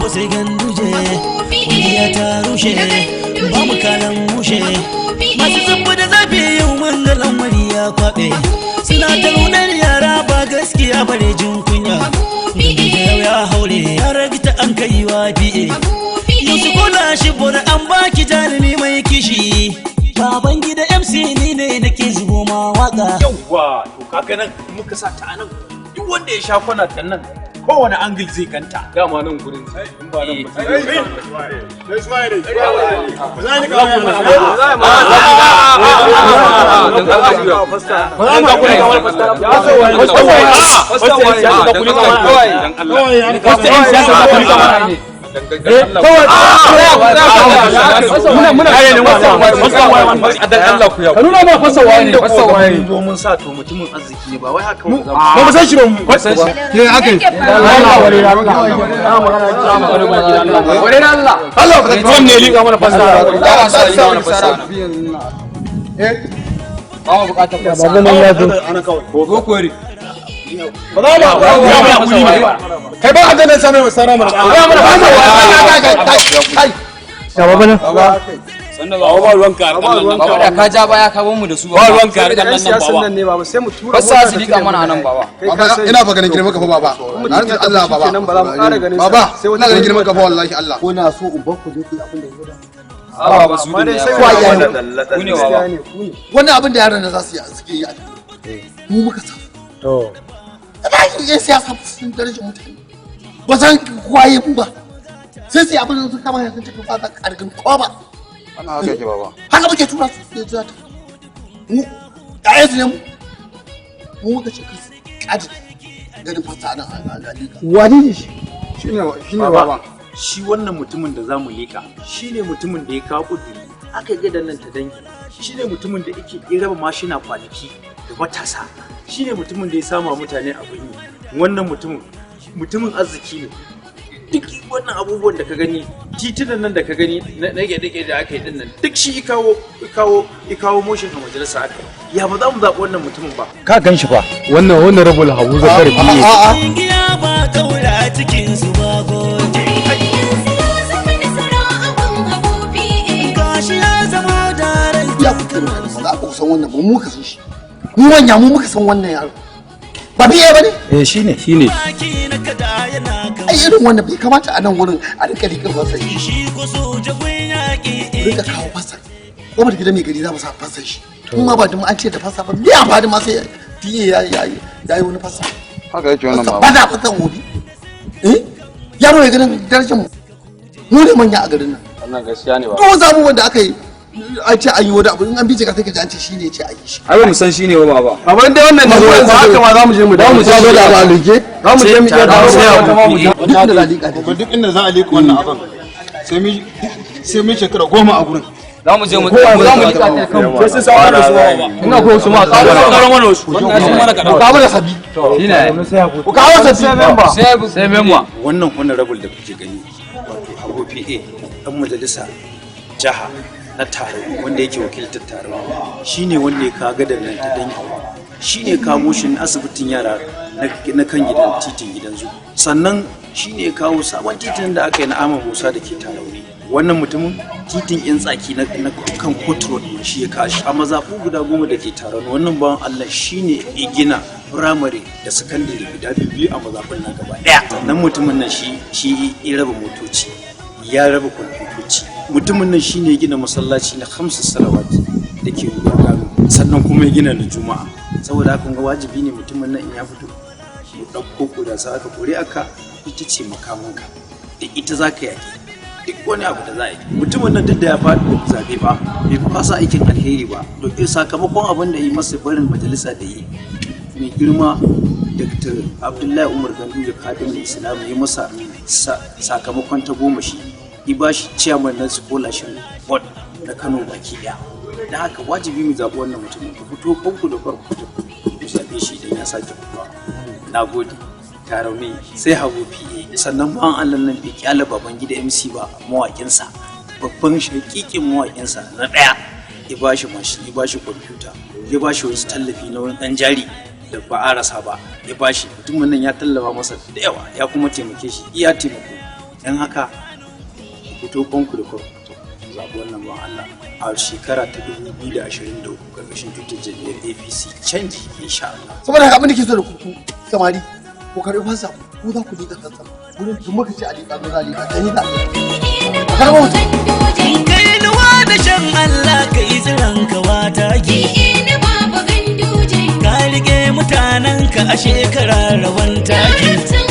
Abba sai Ganduje. Kungiya ta rushe, ba mu kalan mushe. Masu zumbu da zafi, yau mun ga lamari ya kwaɓe. Suna ta nuna yara ba gaskiya bare jin kunya. Ganduje yau ya haure, ya ragita an kai wa bi'e. Yusuf Kola shi bora an baki jarumi mai kishi. Baban gida MC ni ne nake zubo ma waka. Yawwa, to kaga nan muka sa ta anan, duk wanda ya sha kwana ta nan, kowane angle zai ganta. Dama nan gurin, in ba nan ba sai. Ka nuna ma fasa waye ne, fasa waye. Zo mun sa, to mutumin arziki ne, ba wai haka ba. Ba mu san shi ba, mu san shi ne aka yi. Ware na Allah. Allah ba ta ne liƙa mana fasa. Ba mu buƙatar fasa. Babu nan ya zo. Ko kori. Ba za mu kai ba a ganin sanar sana mana. Ba mana fasa Kai. Ga babu nan. Sannan ba ba ruwanka a kallon nan. Baba da ka ja baya ka bar mu da su ba. Ba ruwanka a kallon nan baba. Ne baba, sai mu tura. Fasa su liƙa mana anan baba. Ina fa ganin girman ka fa baba. Na rantsa Allah baba. Nan ba za mu ƙara ganin sa. Baba, ina ganin girman ka fa wallahi Allah. Ko na so in bar ku je ku yi abin da ya gada. Ba ba su Amma dai ne. sai Ba. mu Ku ne baba. Gaskiya ne, ku ne. Wannan abin da yaran nan za su yi suke yi a mu muka sa. To. Ba shi yan siyasa sun daraja mutane. Ba san kwaye mu ba. Sai su yi abin da sun kama sun tafi ba za ka ƙarfin kowa ba. Wannan haka yake baba. Haka muke tura su su ta. Mu ƴaƴan su ne mu. Mu muka ce kai ƙadi ganin fasa nan a liƙa. Wani ne shi? Shine shine baba. Shi wannan mutumin da zamu leka shine mutumin da ya kawo kuduri aka ga nan ta dangi, shine mutumin da yake raba mashina kwanaki da matasa, shine mutumin da ya sama mutane abin yi. Wannan mutumin mutumin arziki ne. Duk wannan abubuwan da ka gani, titunan nan da ka gani na gyaɗe da aka yi din nan, duk shi ikawo motion a majalisa aka yi. Ya ba za mu zaɓi wannan mutumin ba? Ka gan shi fa. Wannan rabul Habu Zakar biye. Kungiya ba kaura cikin su ba goje. Gashi ya zama daren. Ya kuke mutane ba za ku san wannan ba, mu muka san shi. Mu manya mu muka san wannan yaro. Ba biye ba ne? Eh, shine. Shine. Baki na kada yana Ai irin wannan bai kamata a nan wurin a rika rika fasa shi. shi ko soja gun yaƙi. Rika kawo fasa. Ko gida mai gari za mu sa fasa shi. In ma ba dum an ce da fasa ba, me amfani ma sai PA ya yi wani fasa. Haka yake wannan Ba baba. da fasan gobe. Eh? Yaro ya ganin darajar mu. Mu ne manya a garin nan. Wannan gaskiya ne baba. Duk wasu abubuwan da aka yi an ce an yi wani abu, in an bincika sai ka ji an ce shi ne ya ce a yi shi. Ai ba mu san shine ba baba. Baba, dai wannan ne ba haka ma za mu je mu dawo. Mu zo da ba lige. Za mu je mu iya dawo wata ma mu je. Duk da zalika ne. Duk inda za a liƙa wannan abin sai mun shekara 10 a gurin. Za mu je mu za mu liƙa ta kanmu. Sai sun samu da su baba. Ina ko su ma ƙaro mana wasu. Wannan sun mana Ku kaɗan. kawo da sabi. Shine. Ku kawo sabi. Sai memba. Wannan honorable da kuke gani, wato Habu PA, dan majalisa jiha na taro wanda yake wakiltar taro, shine wanda ya kawo gadar nan ta dangi, shine kawo motion asibitin yara na kan gidan titin gidan zu, sannan shine ya kawo sabon titin da aka yi na Ama Musa da ke Tarauni. Wannan mutumin titin yan tsaki na kan Court Road shi ya kawo shi. A mazaɓu guda 10 da ke Tarauni, wannan bawan Allah shine ya gina firamare da sakandare guda biyu a mazaɓun nan gaba ɗaya. Sannan mutumin nan shi ya raba motoci, ya raba kwamfutoci. Mutumin nan shine ya gina masallaci na hamsu salawati da ke Kano, sannan kuma ya gina na Juma'a. Saboda haka ga wajibi ne mutumin nan in ya fito mu ɗauko ƙuri'a. Sa aka ƙuri'a ka ita ce makamanka, da ita za ka yaƙi duk wani abu da za a yi. Mutumin nan duk da ya faɗi zaɓe ba bai fi fasa aikin alheri ba, to sakamakon abin da yi masa barin majalisa da yi, mai girma Dr. Abdullahi Umar Ganduje Kadin Islam ya masa sakamakon ta goma shi ya ba shi chairman na scholarship board na Kano baki daya. Da haka wajibi mu zaɓi wannan mutumin. Ku fito kanku da farko ku zaɓe shi idan ya sake fitowa. Na gode. Tarauni sai Habu PA. Sannan bawan Allah nan bai kyale baban gida MC ba, mawaƙinsa, babban shakikin mawaƙinsa na ɗaya, ya ba shi mashin, ya ba shi kwamfuta, ya ba shi wasu tallafi na wani ɗan jari da ba a rasa ba ya ba shi. Mutumin nan ya tallafa masa da yawa, ya kuma taimake shi iya taimako. Don haka ku fito kwanku da kwarkwata ku zaɓi wannan ban Allah a shekara ta 2023 ƙarƙashin tutar jam'iyyar APC canji insha Allah. Saboda haka abin da ke so da ku samari, ku karɓi fansa, ku za ku liƙa fansa wurin duk muka ce a liƙa, zo za a liƙa ta ni za a karɓo mutum. Kai nuwa da shan Allah, kai tsiran ka wata ki. Ka rike mutanen ka a shekara rabon taki.